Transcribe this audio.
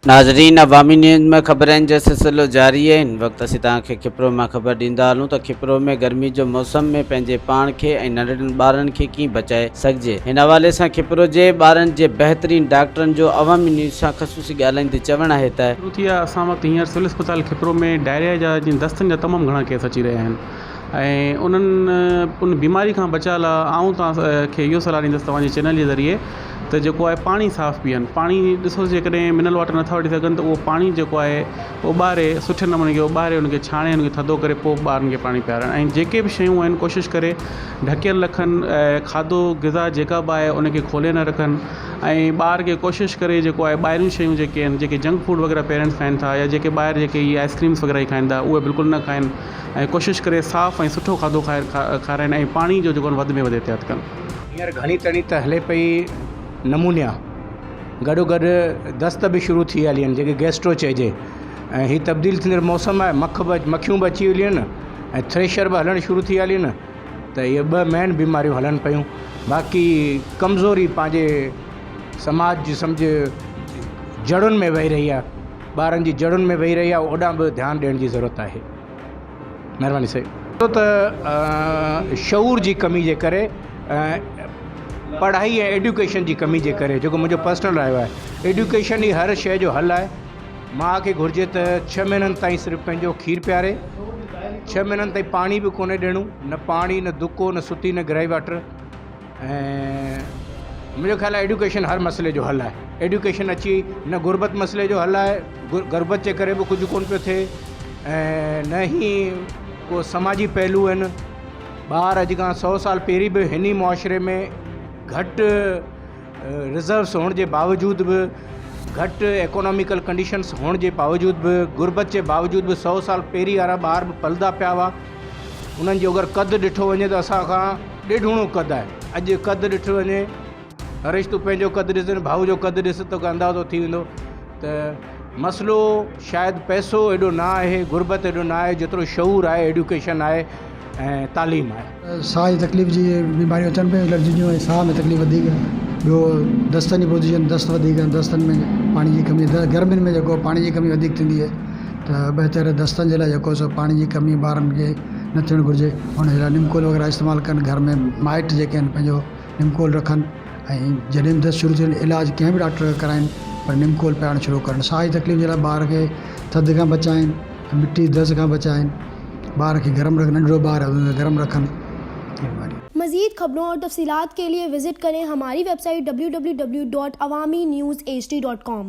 ناظرين عوامي نيوز ۾ خبرن جو سلسلو جاري آهي هن وقت اسين توهان کي کپرو مان خبر ڏيندا هلون ته کپرو ۾ گرمي جو موسم ۾ پنهنجي پاڻ کي ۽ ننڍڙن ٻارن کي ڪيئن بچائي سگهجي هن حوالي سان کپرو جي ٻارن جي بهترين ڊاڪٽرن جو عوامي نيوز سان خصوصي ڳالهائيندي چوڻ آهي ته. شروع ٿي آهي اسان وقت هينئر سول اسپتال کپرو ۾ ڊائريا جا جن دستن جا تمام گهڻا ڪيس اچي رهيا آهن ۽ انهن ان بيماري کان بچاء لاء آئون توهان کي اهو صلاح ڏيندس توهان جي چينل جي ذريعي ته جيڪو آهي پاڻي صاف پيئن پاڻي ڏسو جيڪڏهن منرل واٽر نٿا وٺي سگهن ته اهو پاڻي جيڪو آهي اٻاري سٺي نموني کي اٻاري ان کي ڇاڻي ان کي ٿڌو ڪري پوء ٻارن کي پاڻي پيارڻ ۽ جيڪي به شيون آهن ڪوشش ڪري ڍڪيل رکن ۽ کاڌو غذا جيڪا به آهي ان کي کولي نه رکن ۽ ٻار کي ڪوشش ڪري جيڪو آهي ٻاهريون شيون جيڪي آهن جيڪي جنڪ فوڊ وغيره پيرنٽس کائن ٿا يا جيڪي ٻاهر جيڪي اهي آئس ڪريمس وغيره کائن ٿا اهي بلڪل نه کائن ۽ ڪوشش ڪري صاف ۽ سٺو کاڌو کارائن ۽ پاڻي جو جيڪو آهي وڌ ۾ وڌ احتياط ڪن. هينئر گهڻي تڻي ته هلي پئي نمونيا گڏو گڏ دست به شروع ٿي هلي آهن جيڪي گيسٽرو چئجي ۽ هي تبديل ٿيندڙ موسم آهي مک به مکيون به اچي ويون آهن ۽ ٿريشر به هلڻ شروع ٿي هلي آهن ته اهي ٻه مين بيماريون هلن پيون باقي ڪمزوري پنهنجي سماج جي سمجهه جڙن ۾ ويهي رهي آهي ٻارن جي جڙن ۾ ويهي رهي آهي اوڏانهن به ڌيان ڏيڻ جي ضرورت آهي مهرباني سائين. ڇو ته شعور جي ڪمي جي ڪري ۽ پڙهائي ۽ ايڊيوڪيشن جي ڪمي جي ڪري جيڪو منهنجو پرسنل رايو آهي ايڊيوڪيشن ئي هر شيء جو حل آهي ماء کي گهرجي ته ڇهه مهينن تائين صرف پنهنجو کير پياري ڇهه مهينن تائين پاڻي به ڪونهي ڏيڻو نه پاڻي نه دڪو نه ستي نه گرائي واٽر ۽ منهنجو خيال آهي ايڊيوڪيشن هر مسئلي جو حل آهي ايڊيوڪيشن اچي نه غربت مسئلي جو حل آهي غربت جي ڪري به ڪجهه ڪونه پيو ٿئي ۽ نه ئي ڪو سماجي پهلو آهن ٻار اڄ کان سو سال پهرين به هن ئي معاشري ۾ گهٽ رزروس هئڻ جي باوجود به گهٽ اڪاناميڪل ڪنڊيشنس هئڻ جي باوجود به غربت جي باوجود به سو سال پهرين وارا ٻار به پلدا پيا هئا انهن جو اگر قد ڏٺو وڃي ته اسان کان ڏيڍوڻو قد آهي اڄ قد ڏٺو وڃي هريش تون پنهنجو قد ڏس ڀائو جو قد ڏس توکي اندازو ٿي ويندو ته مسئلو شايد پئسو ايڏو نه آهي غربت ايڏو نه آهي جيترو شعور آهي ايڊيوڪيشن آهي ۽ تعليم آهي. ساهه جي تڪليف جي بيماريون اچن پيون الرجي جون ۽ ساهه ۾ تڪليف وڌيڪ ٻيو دستن جي پوزيشن دست وڌيڪ آهن دستن ۾ پاڻي جي ڪمي گرمين ۾ جيڪو پاڻي جي ڪمي وڌيڪ ٿيندي آهي ته بهتر دستن جي لاء جيڪو سو پاڻي جي ڪمي ٻارن کي نه ٿيڻ گهرجي ان جي لاء نمڪول وغيره استعمال ڪن گهر ۾ مائٽ جيڪي آهن پنهنجو نمڪول رکن ۽ جڏهن به دست شروع ٿين علاج ڪنهن به ڊاڪٽر کان ڪرائين پر نمڪول پيارڻ شروع ڪرن ساهه جي تڪليف جي لاء ٻار کي ٿڌ کان بچائين ۽ مٽي جي دز کان بچائين ٻار کي گرم رکن ننڍڙو ٻار آهي ان کي گرم رکن. مزيد خبرون اور تفصيلات کے لئے وزٽ ڪرين ھماري web site www.awamiNewsHD.com.